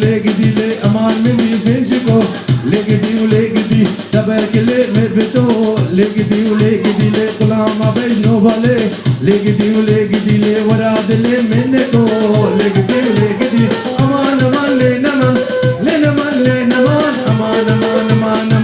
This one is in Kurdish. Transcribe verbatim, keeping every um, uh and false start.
Lê gidî lê eman min wî fênciko. Lê gidî û lê gidî tebekilê me bito. Lê gidî û lê gidî lê kulama bej novalê. Lê gidî û lê gidî lê wera dilê min neko. Lê gidî û lê gidî.